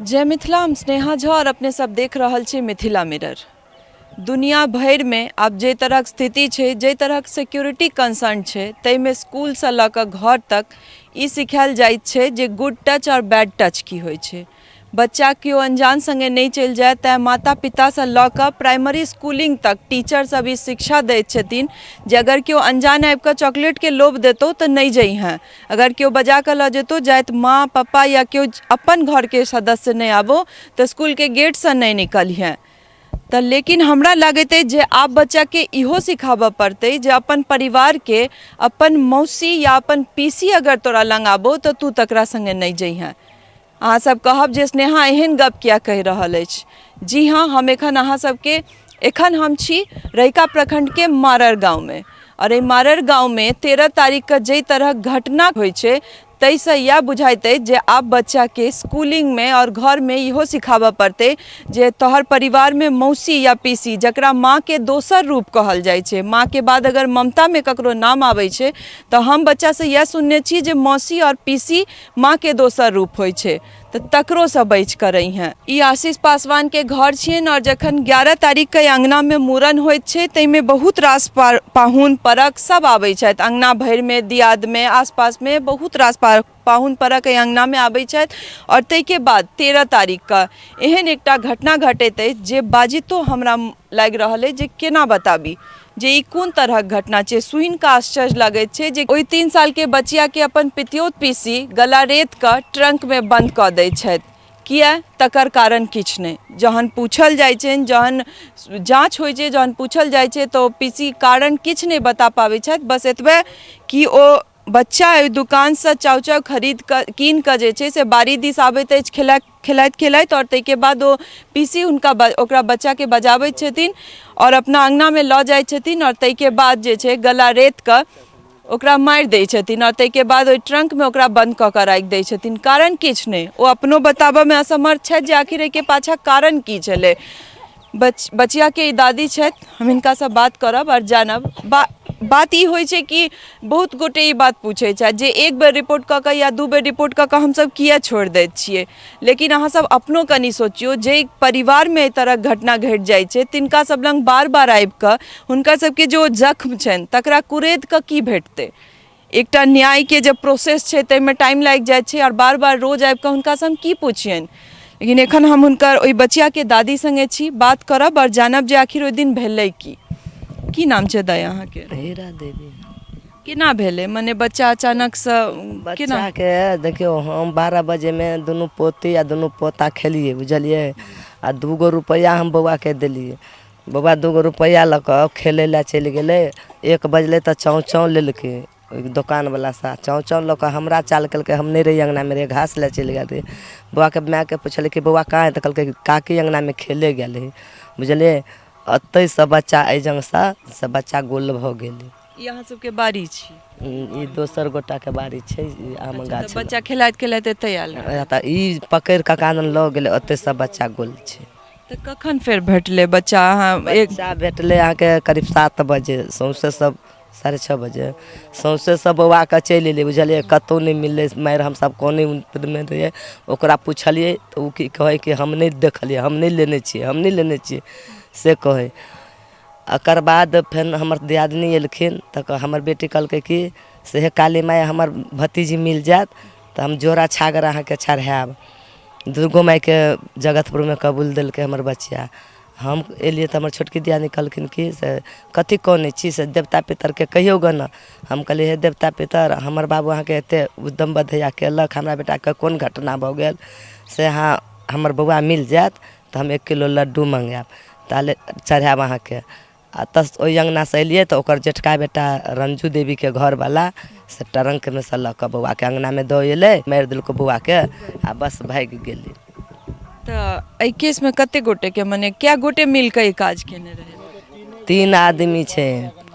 जय मिथिला, हम स्नेहा झा और अपने सब देख रहल छी मिथिला मिरर। दुनिया भरिमे आब जाहि तरहक स्थिति छै, जाहि तरहक सिक्योरिटी कंसर्न छै, ताहिमे स्कूलसँ लऽ कऽ घर तक ई सिखायल जाइत छै जे गुड टच आओर बैड टच की होइ छै। बच्चा केओ अनजान सङ्गे नहि चलि जाय, तैँ माता पितासँ लऽ कऽ प्राइमरी स्कूलिंग तक टीचर सब ई शिक्षा दैत छथिन जे अगर केओ अनजान आबि कऽ चॉकलेटके लोभ देतौ तऽ नहि जइहेँ, अगर केओ बजा कऽ लऽ जेतौ, जाइत माँ पापा या केओ अपन घरके सदस्य नहि आबो तऽ इसकुलके गेटसँ नहि निकलिहेँ। तऽ लेकिन हमरा लागैत अछि जे आब बच्चाके इहो सिखाबऽ पड़तै जे अपन परिवारके अपन मौसी या अपन पीसी अगर तोरा लग आबौ तऽ तू तकरा सङ्गे नहि जइहेँ। अहाँ सब कहब जे स्नेहा एहन गप किया कहि रहल अछि। जी हाँ, हम एखन अहाँ सबके एखन हम छी रहिका प्रखंडके मारर गाँवमे आओर एहि मारर गाँवमे 13 तारीखके जाहि तरहक घटना होइ छै ताहिसँ इएह बुझाइत अछि जे आब बच्चाके स्कूलिंगमे आओर घरमे इहो सिखाबऽ पड़तै जे तोहर परिवारमे मौसी या पीसी, जकरा माँके दोसर रूप कहल जाइ छै, माँके बाद अगर ममतामे ककरो नाम आबै छै तऽ हम बच्चासँ इएह सुनने छी जे मौसी आओर पीसी माँके दोसर रूप होइ छै, तऽ तकरोसँ बचि कऽ रहिहेँ। ई आशीष पासवानके घर छियनि आओर जखन 11 तारीखके अङ्गनामे मूड़न होइत छै ताहिमे बहुत रास पाहुन परक सब आबै छथि। अङ्गना भरिमे, दियादमे, आसपासमे बहुत रास पाहुन परक एहि अङ्गनामे आबै छथि आओर ताहिके बाद 13 तारीखके एहन एकटा घटना घटैत अछि जे बाजितो हमरा लागि रहल अछि जे केना बताबी जे ई कोन तरहक घटना छै। सुनि कऽ आश्चर्य लगैत छै जे ओहि 3 सालके बचियाके अपन पितियौत पीसी गला रेत कऽ ट्रंकमे बंद कऽ दैत छथि। किया? तकर कारण किछु नहि। जहन पूछल जाइ छनि, जहन जाँच होइ छै, जहन पूछल जाइ छै तऽ ओ पीसी कारण किछु नहि बता पाबै छथि। बस एतबे कि ओ बच्चा ओहि दोकानसँ चाउ चाउ खरीद कऽ कीन कऽ जे छै से बाड़ी दिस आबैत अछि खेलाइत खेलाइत आओर ताहिके बाद ओ पीसी हुनका ओकरा बच्चाके बजाबैत छथिन आओर अपना अङ्गनामे लऽ जाइ छथिन आओर ताहिके बाद जे छै गला रेत कऽ ओकरा मारि दै छथिन आओर ताहिके बाद ओहि ट्रंकमे ओकरा बन्द कऽ कऽ राखि दै छथिन। कारण किछु नहि, ओ अपनो बताबऽमे असमर्थ छथि जे आखिर एहिके पाछाँ कारण की छलै। बचियाके ई दादी छथि, हम हिनकासँ बात करब आओर जानब। बात ई होइ छै कि बहुत गोटे ई बात पूछै छथि जे एक बेर रिपोर्ट कऽ कऽ या 2 बेर रिपोर्ट कऽ कऽ हमसभ किए छोड़ि दैत छियै, लेकिन अहाँसभ अपनो कनि सोचियौ जे परिवारमे एहि तरहक घटना घटि जाइ छै तिनका सभ लग बार बार आबि कऽ हुनकर सभके जे ओ जख्म छनि तकरा कुरेद कऽ की भेटतै। एकटा न्यायके जे प्रोसेस छै ताहिमे टाइम लागि जाइ छै आओर बार बार रोज आबि कऽ हुनकासँ हम की पुछियनि। लेकिन एखन हम हुनकर ओहि बचियाके दादी सङ्गे छी, बात करब आओर जानब जे आखिर ओहि दिन भेलै की। की नाम छै दाइ अहाँके? हीरा देवी। केना भेलै, मने बच्चा अचानकसँ केना? बच्चाके देखियौ, हम 12 बजेमे दुनू पोती आ दुनू पोता खेलियै, बुझलियै? आ 2 गो रुपैआ हम बौआके देलियै। बौआ 2 गो रुपैआ लऽ कऽ खेलै लए चलि गेलै। 1 बजलै तऽ चाँव चाँव लेलकै ओहि दोकानवलासँ। चाँव चाँव लऽ कऽ हमरा चाल केलकै। हम नहि रहियै अङ्गनामे, रहियै घास लए चलि गेल रहियै। बौआके मायके पुछलियै कि बौआ कहाँ है? तऽ कहलकै काकी अङ्गनामे खेले गेल है, बुझलियै? ओतहिसँ बच्चा एहि जङ्गसँ से बच्चा गोल भऽ गेलै। ई अहाँ सबके बाड़ी छी? ई दोसर गोटाके बाड़ी छै, ई आम गाछ। बच्चा खेलाइत खेलाइत एतै आयल? तऽ ई पकड़ि कऽ कहाँदन लऽ गेलै, ओतहि सब बच्चा गोल छै। तऽ कखन फेर भेटलै बच्चा? अहाँ एक बच्चा भेटलै अहाँके करीब 7 बजे, सौँसे सब 6:30 बजे सौँसे सब बौआके चलि एलियै, बुझलियै? कतहु नहि मिललै। मारि हमसब कोने मे रहियै। ओकरा पुछलियै तऽ ओ की कहै कि हम नहि देखलियै, हम नहि लेने छियै, हम नहि लेने छियै से कहै। एकर बाद फेर हमर दियादनी एलखिन तऽ हमर बेटी कहलकै कि से हे काली माइ, हमर भतीजी मिल जायत तऽ हम जोड़ा छागर अहाँके चढ़ायब। दुर्गो माइके जगतपुरमे कबूल देलकै हमर बचिआ। हम एलियै तऽ हमर छोटकी दियादनी कहलखिन कि से कथी कनै छी, से देवता पितरके कहियौ गऽ ने। हम कहलियै हे देवता पितर, हमर बाबू अहाँके एतेक उद्यम बधैया केलक, हमरा बेटाके कोन घटना भऽ गेल से अहाँ हमर बौआ मिल जायत तऽ हम 1 किलो लड्डू मँगायब ताले चढ़ायब अहाँके। आ तऽ ओहि अङ्गनासँ एलियै तऽ ओकर जेठका बेटा रंजू देवीके घरवला से ट्रंकमे सँ लऽ कऽ बौआके अङ्गनामे दऽ एलै, मारि देलकै बौआके आ बस भागि गेलै। तऽ एहि केसमे कते गोटेके, मने कए गोटे मिल कऽ ई काज केने रहै? 3 आदमी छै,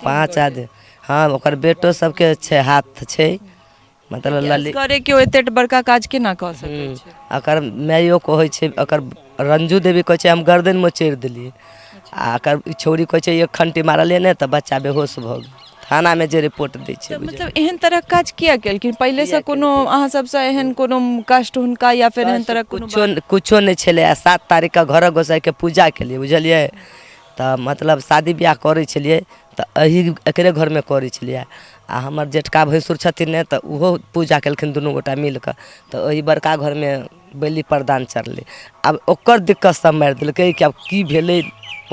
5 आदमी। हँ, ओकर बेटो सबके छै, हाथ छै, मतलब ललित करे केओ एते बड़का काज केना कऽ सकै छै? एकर माइयो कहै छै, एकर रंजू देवी कहै छै हम गर्दनिमे चढ़ि देलियै, आ एकर ई छौड़ी कहै छै 1 खंटी मारलियै ने तऽ बच्चा बेहोश भऽ गेल। थानामे जे रिपोर्ट दै छै। तऽ मतलब एहन तरहक काज किया केलखिन? पहिलेसँ कोनो अहाँ सबसँ एहन कोनो कष्ट हुनका या फेर एहन तरहक कोनो? कुछो कुछो नहि छलै। आ 7 तारीखके घरक गोसाइके पूजा केलियै, बुझलियै? तऽ मतलब शादी बियाह करै छलियै तऽ एही एकरे घरमे करै छलियै। आ हमर जेठका भैंसुर छथिन ने, तऽ ओहो पूजा केलखिन दुनू गोटा मिल कऽ, तऽ ओहि बड़का घरमे बलि प्रदान चढ़लै। आब ओकर दिक्कतसँ मारि देलकै कि आब की भेलै,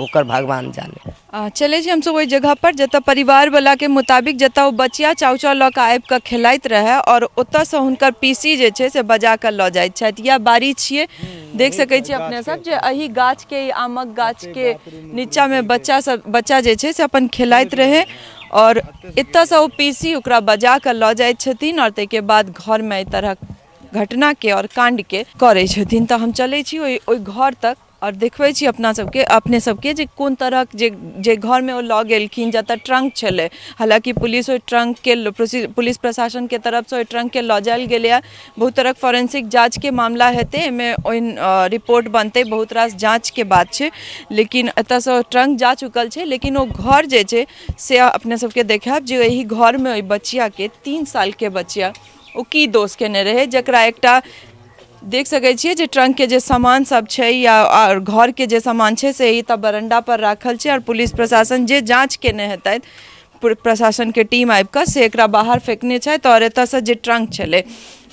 ओकर भगवान जाने। चलै छी हमसब ओहि जगहपर जतऽ परिवारवलाके मुताबिक जतऽ ओ बचिया चाउ चाउ लऽ कऽ आबि कऽ खेलाइत रहै आओर ओतऽसँ हुनकर पीसी जे छै से बजा कऽ लऽ जाइत छथि। इएह बाड़ी छियै, देख सकै छी अपने सब जे एहि गाछके, ई आमक गाछके नीचाँमे बच्चा सब, बच्चा जे छै से अपन खेलाइत रहै आओर एतऽसँ ओ पीसी ओकरा बजा कऽ लऽ जाइत छथिन आओर ताहिके बाद घरमे एहि तरहक घटनाके आओर काण्डके करै छथिन। तऽ हम चलै छी ओहि ओहि घर तक आओर देखबै छी अपना सबके, अपने सबके जे कोन तरहक जे जे घरमे ओ लऽ गेलखिन जतऽ ट्रंक छलै। हालाँकि पुलिस ओहि ट्रंकके, पुलिस प्रशासनके तरफसँ ओहि ट्रंकके लऽ जायल गेलैए। बहुत तरहक फोरेंसिक जाँचके मामला हेतै एहिमे, ओहि रिपोर्ट बनतै, बहुत रास जाँचके बात छै। लेकिन एतऽसँ ट्रंक जा चुकल छै, लेकिन ओ घर जे छै से अपने सबके देखायब जे एहि घरमे ओहि बचियाके, 3 सालके बचिया, ओ की दोष केने रहै जकरा एकटा देख सकै छियै जे ट्रंकके जे सामान सब छै या आओर घरके जे सामान छै से ई तऽ बरंडा पर राखल छै। आओर पुलिस प्रशासन जे जाँच केने हेतथि, प्रशासनके टीम आबि कऽ से एकरा बाहर फेकने छथि। आओर एतऽसँ जे ट्रंक छलै,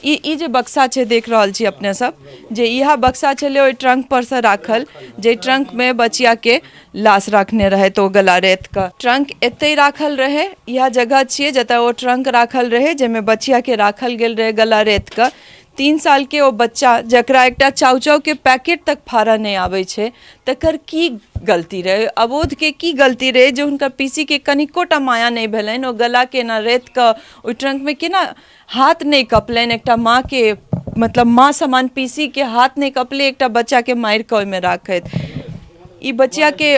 ई ई जे बक्सा छै, देख रहल छी अपने सब जे इएह बक्सा छलै ओहि ट्रंक पर से राखल, जे ट्रंकमे बचियाके लाश राखने रहै। तऽ ओ गला रेत कऽ ट्रंक एतहि राखल रहै। इएह जगह छियै जतऽ ओ ट्रंक राखल रहै जाहिमे बचियाके राखल गेल रहै गला रेत कऽ। 3 सालके ओ बच्चा जकरा एकटा चाउ चाउके पैकेट तक फाड़ऽ नहि आबै छै, तकर की गलती रहै? अबोधके की गलती रहै जे हुनकर पीसीके कनिको टा माया नहि भेलनि? ओ गलाके एना रेत कऽ ओहि ट्रंकमे केना हाथ नहि कपलनि? एकटा माँके, मतलब माँ समान पीसीके हाथ नहि कपलै एकटा बच्चाके मारि कऽ ओहिमे राखैत। ई बचियाके,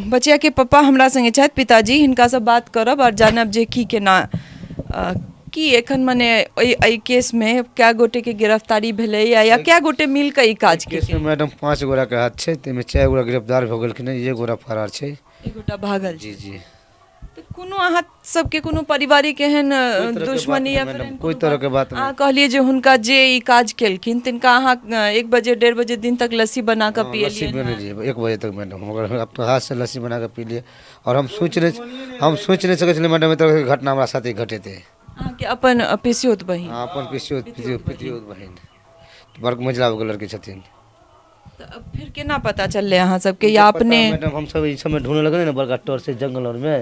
बचियाके पप्पा हमरा सङ्गे छथि, पिताजी, हिनकासँ बात करब आओर जानब जे की केना की एखन मने एहि एहि केसमे कए गोटेके गिरफ्तारी भेलैए या कए गोटे मिल कऽ ई काज केसमे मैडम 5 गोटाके हाथ छै, ताहिमे 4 गोटा गिरफ्तार भऽ गेलखिन, एक गोटा फरार छै। एक गोटा भागल छै। जी जी। तऽ कोनो अहाँ सबके कोनो पारिवारिक एहन दुश्मनी या फिर कोई तरह के बात? अहाँ कहलियै जे हुनका जे ई काज केलखिन तिनका अहाँ 1 बजे 1:30 बजे दिन तक लस्सी बना कऽ पियलियै? लस्सी बनेलियै 1 बजे तक मैडम, हम अपना हाथ से लस्सी बना कऽ पीलियै। आओर हम सोचि नहि, हम सोचि नहि सकै छलियै मैडम, एहि तरहके घटना हमरा साथे घटेतै। अहाँके अपन पिसियोत बहिन? हँ, अपन पिसियोत पितियोत बहिन, बड़ मझिला लड़की छथिन। तऽ फिर केना पता चललै अहाँ सबके या अपने? मैडम, हमसब ई सबमे ढूँढऽ लगलियै ने बड़का टोर से जंगल आरमे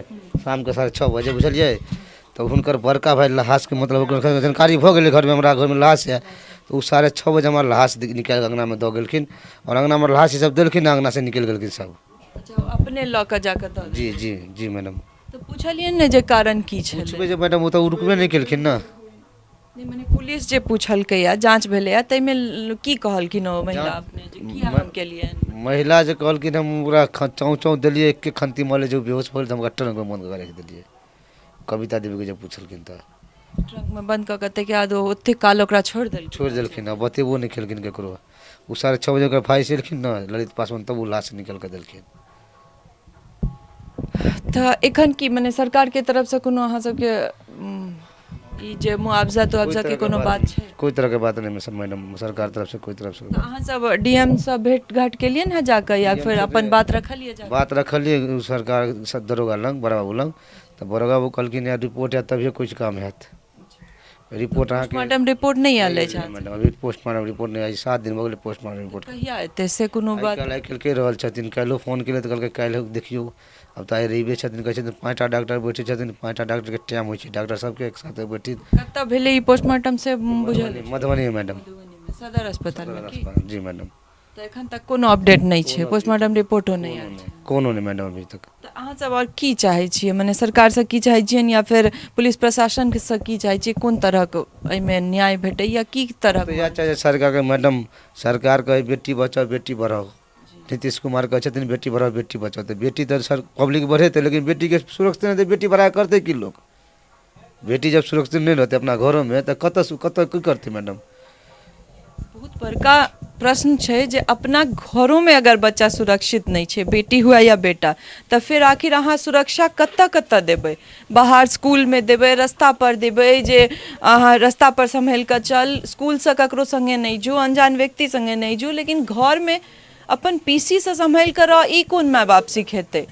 शामके 6:30 बजे, बुझलियै? तऽ हुनकर बड़का भाइ लहासके, मतलब ओकर जानकारी भऽ गेलै घरमे, हमरा घरमे लहास यऽ, तऽ ओ 6:30 बजे हमरा लहास निकालि कऽ अङ्गनामे दऽ गेलखिन। आओर अङ्गनामे लहास ई सब देलखिन, अङ्गनासँ निकलि गेलखिन सब। अच्छा, अपने लऽ कऽ जाकऽ दऽ? जी जी जी मैडम। तऽ पुछलियनि ने जे कारण की छलै? पुछबै जे मैडम, ओ तऽ ओ रुकबे नहि केलखिन ने। नहि, मने पुलिस जे पुछलकैया, जाँच भेलैया, ताहिमे की कहलखिन ओ महिला अपने जे किया हम केलियनि? महिला जे कहलखिन, हम ओकरा चाँव चाँव देलियै, एके खन्ती मरलै जे ओ बेहोश भऽ गेल, तऽ हम ओकरा ट्रंकमे बन्द कऽ राखि देलियै। कविता देवीके जे पुछलखिन तऽ ट्रंकमे बन्द कऽ कऽ ताहिके बाद ओ ओतेक काल ओकरा छोड़ि देलखिन? छोड़ि देलखिन आ बतेबो नहि केलखिन ककरो। ओ 6:30 बजे ओकर भाइ से एलखिन ने ललित पासवान, तब ओ लाश निकालि कऽ देलखिन। तऽ एखन की मने सरकारके तरफसँ कोनो अहाँ सबके ई जे मुआवजा तुआवजा के कोनो बात छै? कोइ तरहके बात नहि मैडम, सरकार तरफसँ कोइ तरफसँ। तऽ अहाँ सब डी एम सँ भेट घाट केलियै ने जाकऽ या फेर अपन बात रखलियै जाकऽ? बात रखलियै सरकार दरोगा लग, बड़ा बाबू लग, तऽ बड़ा बाबू कहलखिन यार रिपोर्ट आयत तभिए किछु काम हैत। रिपोर्ट अहाँके पोस्टमार्टम रिपोर्ट नहि आयल अछि? मैडम, अभी पोस्टमार्टम रिपोर्ट नहि आयल, 7 दिन भऽ गेलै पोस्टमार्टम रिपोर्ट। कहिया एतै से कोनो बात? आइ काल्हि कहि रहल छथिन, काल्हिओ फोन केलियै तऽ कहलकै काल्हि देखियौ। आब तऽ आइ रविए छथिन, कहै छथिन 5टा डॉक्टर बैठै छथिन, 5टा डॉक्टरके टाइम होइ छै, डॉक्टर सबके एक साथे बैठित। कतऽ भेलै ई पोस्टमार्टम से बुझल? मधुबनीमे मैडम। सदर अस्पतालमे की? जी मैडम। तऽ एखन तक कोनो अपडेट नहि छै, पोस्टमार्टम रिपोर्टो नहि आयल छै? कोनो नहि मैडम अभी तक। तऽ अहाँ सब आओर की चाहै छियै, मने सरकारसँ की चाहै छियनि या फेर पुलिस प्रशासनसँ की चाहै छियै, कोन तरहक एहिमे न्याय भेटै या की तरहक? तऽ इएह चाहै सरकारके मैडम, सरकार कहै बेटी बचाओ बेटी बढ़ाओ, नीतीश कुमार कहै छथिन बेटी बढ़ाओ बेटी बचाओ, तऽ बेटी तऽ सर पब्लिक बढ़ेतै, लेकिन बेटीके सुरक्षित नहि तऽ बेटी बढ़ा करतै की लोक? बेटी जब सुरक्षित नहि रहतै अपना घरोमे तऽ कतऽ कतऽ की करतै मैडम? बहुत बड़का प्रश्न छै जे अपना घरोमे अगर बच्चा सुरक्षित नहि छै, बेटी हुए या बेटा, तऽ फेर आखिर अहाँ सुरक्षा कतऽ कतऽ देबै? बाहर स्कूलमे देबै, रस्तापर देबै जे अहाँ रस्तापर सम्हलि कऽ चल, स्कूलसँ ककरो सङ्गे नहि जो, अनजान व्यक्ति सङ्गे नहि जो, लेकिन घरमे अपन पीसीसँ सम्हलि कऽ रह, ई कोन माय बाप सिखेतै?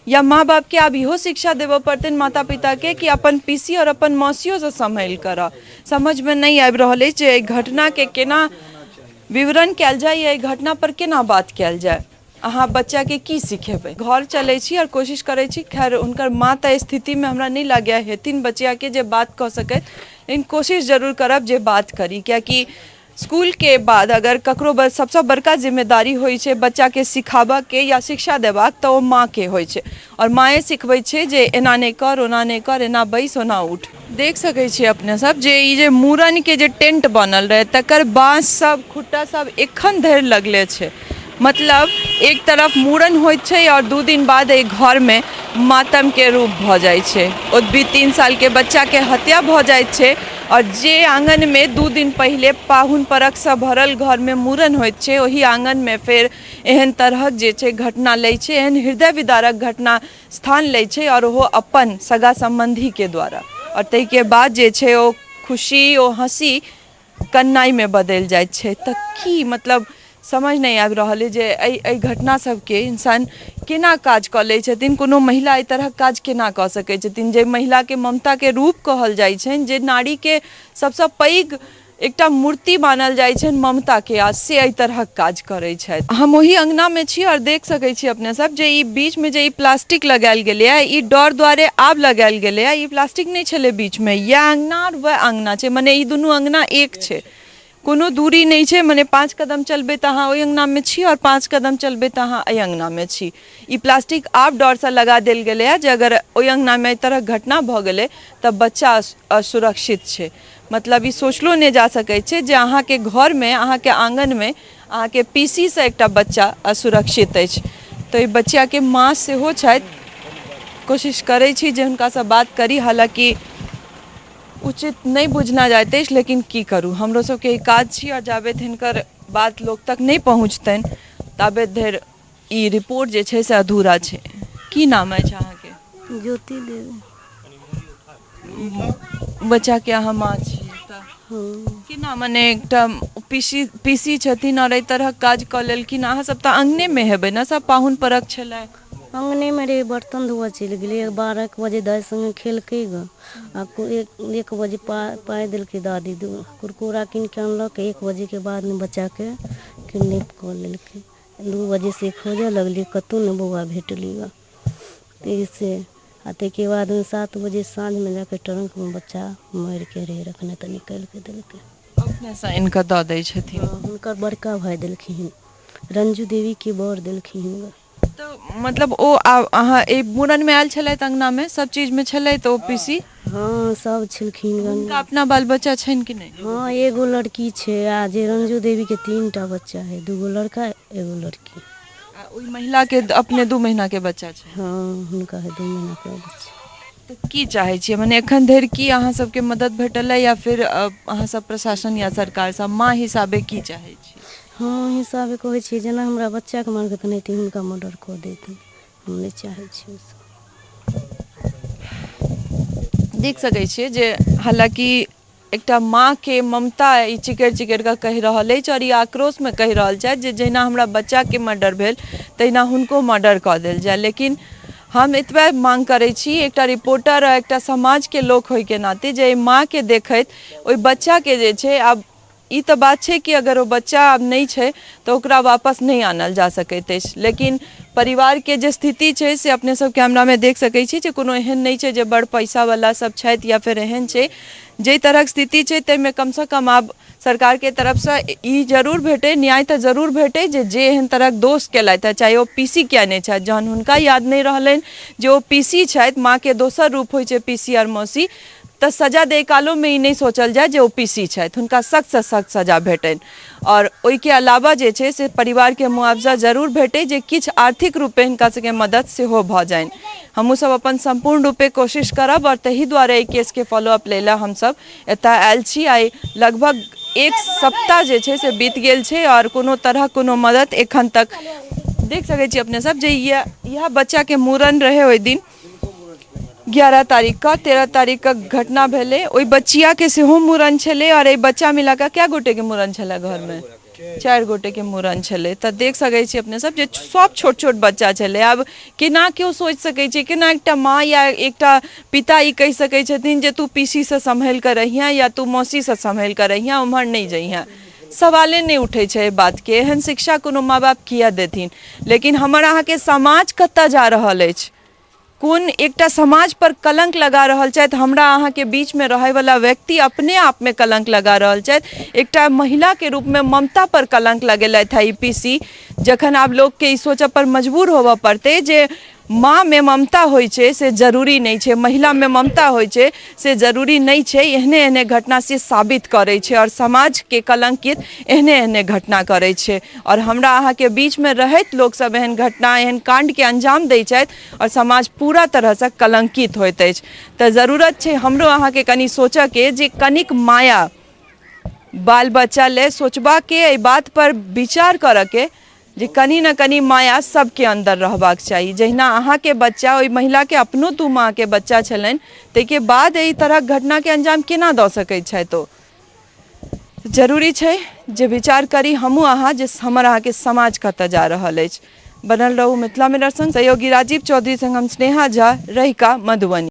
या माँ बापके आब इहो शिक्षा देबऽ पड़तनि माता पिताके कि अपन पीसी आओर अपन मौसियोसँ सम्हलि कऽ रह। समझमे नहि आबि रहल अछि जे एहि घटनाके केना विवरण कयल जाय या एहि घटनापर केना बात कयल जाय। अहाँ बच्चाके की सिखेबै? घर चलै छी आओर कोशिश करै छी। खैर, हुनकर माँ तऽ स्थितिमे हमरा नहि लागैए हेथिन बचियाके जे बात कऽ सकैत, लेकिन कोशिश जरूर करब जे बात करी, कियाकि स्कूलके बाद अगर ककरो सबसँ बड़का जिम्मेदारी होइ छै बच्चाके सिखाबऽके या शिक्षा देबाक, तऽ ओ माँके होइ छै आओर माँए सिखबै छै जे एना नहि कर, ओना नहि कर, एना बैस, ओना उठ। देख सकै छियै अपने सब जे ई जे मूड़नके जे टेंट बनल रहै तकर बाँस सब, खुट्टा सब एखन धरि लगले छै। मतलब एक तरफ मूड़न होइत छै आओर 2 दिन बाद एहि घरमे मातमके रूप भऽ जाइ छै। ओतबी 3 सालके बच्चाके हत्या भऽ जाइत छै आओर जे आङनमे 2 दिन पहिले पाहुन परखसँ भरल घरमे मूड़न होइत छै, ओहि आङनमे फेर एहन तरहक जे छै घटना लै छै, एहन हृदय विदारक घटना स्थान लै छै आओर ओहो अपन सगा सम्बन्धीके द्वारा। आओर ताहिके बाद जे छै ओ खुशी, ओ हँसी कन्नाइमे बदलि जाइत छै। तऽ की मतलब समझ नहि आबि रहल अइ जे एहि एहि घटना सबके इंसान केना काज कऽ लै छथिन। कोनो महिला एहि तरहक काज केना कऽ सकै छथिन? जे महिलाके ममताके रूप कहल जाइ छनि, जे नारीके सबसँ पैघ एकटा मूर्ति मानल जाइ छनि ममताके, आ से एहि तरहक काज करै छथि। हम ओहि अङ्गनामे छी आओर देख सकै छी अपने सब जे ई बीचमे जे ई प्लास्टिक लगायल गेलैए, ई डर दुआरे आब लगायल गेलैए। ई प्लास्टिक नहि छलै बीचमे। इएह अङ्गना आओर वएह अङ्गना छै, मने ई दुनू अङ्गना एक छै, कोनो दूरी नहि छै। मने 5 कदम चलबै तऽ अहाँ ओहि अङ्गनामे छी आओर 5 कदम चलबै तऽ अहाँ एहि अङ्गनामे छी। ई प्लास्टिक आब डरसँ लगा देल गेलैए जे अगर ओहि अङ्गनामे एहि तरहक घटना भऽ गेलै तऽ बच्चा असुरक्षित छै। मतलब ई सोचलो नहि जा सकै छै जे अहाँके घरमे, अहाँके आङ्गनमे अहाँके पीसीसँ एकटा बच्चा असुरक्षित अछि। तऽ ओहि बच्चाके माँ सेहो छथि। कोशिश करै छी जे हुनकासँ बात करी, हालाँकि उचित नहि बुझना जाइत अछि, लेकिन की करू, हमरो सबके ई काज छी आओर जाबे हिनकर बात लोक तक नहि पहुँचतनि ताबे धरि ई रिपोर्ट जे छै से अधूरा छै। की नाम अछि अहाँके? ज्योति देवी। बच्चाके अहाँ माँ छियै तऽ केना मने एकटा पीसी पीसी छथिन आओर एहि तरहक काज कऽ लेलखिन? अहाँ सब तऽ अङ्गनेमे हेबै ने, सब पाहुन परख छलै? अङ्गनेमे रहे, बर्तन धोअ चलि गेलियै। 12 बजे दाइ सङ्गे खेलकै गऽ आ 1 बजे पाइ देलकै दादी, दू कुरकुरा कीन कऽ अनलक। 1 बजेके बादमे बच्चाके किडनैप कऽ लेलकै। 2 बजेसँ खोजऽ लगलियै, कतहु नहि बौआ भेटलै गऽ। ताहिसँ आ ताहिके बादमे 7 बजे साँझमे जाके ट्रंकमे बच्चा मरिके रहै रखने तऽ निकालि कऽ देलकै। अपनेसँ आनि कऽ दऽ दै छथिन? हँ, हुनकर बड़का भाय देलखिन, रंजू देवीके बर देलखिन गऽ। तऽ मतलब ओ आब अहाँ एहि मूड़नमे आयल छलथि, अङ्गनामे सब चीजमे छलथि ओ पीसी? हँ, सब छलखिन गन। हुनका अपना बाल बच्चा छनि कि नहि? हँ, एगो लड़की छै आ जे रंजू देवीके 3टा बच्चा है, 2 गो लड़का एगो लड़की। आ ओहि महिलाके अपने 2 महीनाके बच्चा छै? हँ, हुनका है 2 महीनाके बच्चा। तऽ की चाहै छियै, मने एखन धरि की अहाँ सबके मदद भेटल है या फिर अहाँ सब प्रशासन या सरकारसँ माँ हिसाबे की चाहै छियै? हम ओहि हिसाबे कहै छियै, जेना हमरा बच्चाके मारलकै तेनाहिते हुनका मर्डर कऽ दैथिन। हम नहि चाहै छियै ओसभ। देख सकै छियै जे हालाँकि एकटा माँके ममता ई चिकरि चिकरि कऽ कहि रहल अछि आओर ई आक्रोशमे कहि रहल छथि जे जहिना हमरा बच्चाके मर्डर भेल तहिना हुनको मर्डर कऽ देल जाय। लेकिन हम एतबे माँग करै छी एकटा रिपोर्टर आ एकटा समाजके लोक होइके नाते जे एहि माँके देखैत ओहि बच्चाके जे छै, आब ई तऽ बात छै कि अगर ओ बच्चा आब नहि छै तऽ ओकरा वापस नहि आनल जा सकैत अछि, लेकिन परिवारके जे स्थिति छै से अपने सब कैमरामे देख सकै छी जे कोनो एहन नहि छै जे बड़ पैसावला सब छथि या फेर एहन छै। जाहि तरहक स्थिति छै ताहिमे कमसँ कम आब सरकारके तरफसँ ई जरूर भेटै, न्याय तऽ जरूर भेटै जे जे एहन तरहक दोष केलथि हँ, चाहे ओ पी सी किया नहि छथि। जहन हुनका याद नहि रहलनि जे ओ पी सी छथि, माँके दोसर रूप होइ छै पी सी आर मौसी, तऽ सजा दै कालोमे ई नहि सोचल जाय जे ओ पी सी छथि। हुनका सख्तसँ सख्त सजा भेटनि आओर ओहिके अलावा जे छै से परिवारके मुआवजा जरूर भेटै, जे किछु आर्थिक रूपे हिनका सबके मदद सेहो भऽ जानि। हमहूँसब अपन सम्पूर्ण रूपे कोशिश करब आओर ताहि दुआरे एहि केसके फॉलोअप लै लए हमसब एतऽ आयल छी। आइ लगभग एक सप्ताह जे छै से बीत गेल छै आओर कोनो तरहक कोनो मदद एखन तक देख सकै छी अपने सब जे इएह इएह बच्चाके मूड़न रहै ओहि दिन 11 तारीखके 13 तारीखके घटना भेलै। ओहि बच्चियाके सेहो मूड़न छलै आओर एहि बच्चा मिला कऽ कए गोटेके मूड़न छलै घरमे? 4 गोटेके मूड़न छलै। तऽ देख सकै छी अपने सब जे सब छोट छोट बच्चा छलै। आब केना केओ सोचि सकै छै, केना एकटा माँ या एकटा पिता ई कहि सकै छथिन जे तू पीसीसँ सम्हलि कऽ रहिहेँ या तू मौसीसँ सम्हलि कऽ रहिहेँ, ओम्हर नहि जइहेँ। सवाले नहि उठै छै एहि बातके। एहन शिक्षा कोनो माँ बाप किया देथिन? लेकिन हमर अहाँके समाज कतऽ जा रहल अछि? कोन एकटा समाज पर कलंक लगा रहल छथि? हमरा अहाँके बीचमे रहैवला व्यक्ति अपने आपमे कलंक लगा रहल छथि। एकटा महिलाके रूपमे ममता पर कलंक लगेलथि है ई पी सी। जखन आब लोकके ई सोचऽ पर मजबूर होबऽ पड़तै जे माँमे ममता होइ छै से जरूरी नहि छै, महिलामे ममता होइ छै से जरूरी नहि छै, एहने एहने घटना से साबित करै छै आओर समाजके कलंकित एहने एहने घटना करै छै। आओर हमरा अहाँके बीचमे रहैत लोकसभ एहन घटना, एहन काण्डके अंजाम दै छथि आओर समाज पूरा तरहसँ कलंकित होइत अछि। तऽ जरूरत छै हमरो अहाँके कनि सोचऽके जे कनिक माया बाल बच्चा ले सोचबाके, एहि बातपर विचार करऽके जे कनि ने कनि माया सबके अन्दर रहबाक चाही। जहिना अहाँके बच्चा ओहि महिलाके अपनो 2 माहके बच्चा छलनि, ताहिके बाद एहि तरहक घटनाके अंजाम केना दऽ सकैत छथि ओ? जरूरी छै जे विचार करी हमहूँ अहाँ जे हमर अहाँके समाज कतऽ जा रहल अछि। बनल रहू मिथिला मिरर संग। सहयोगी राजीव चौधरी संग हम स्नेहा झा, रहिका, मधुबनी।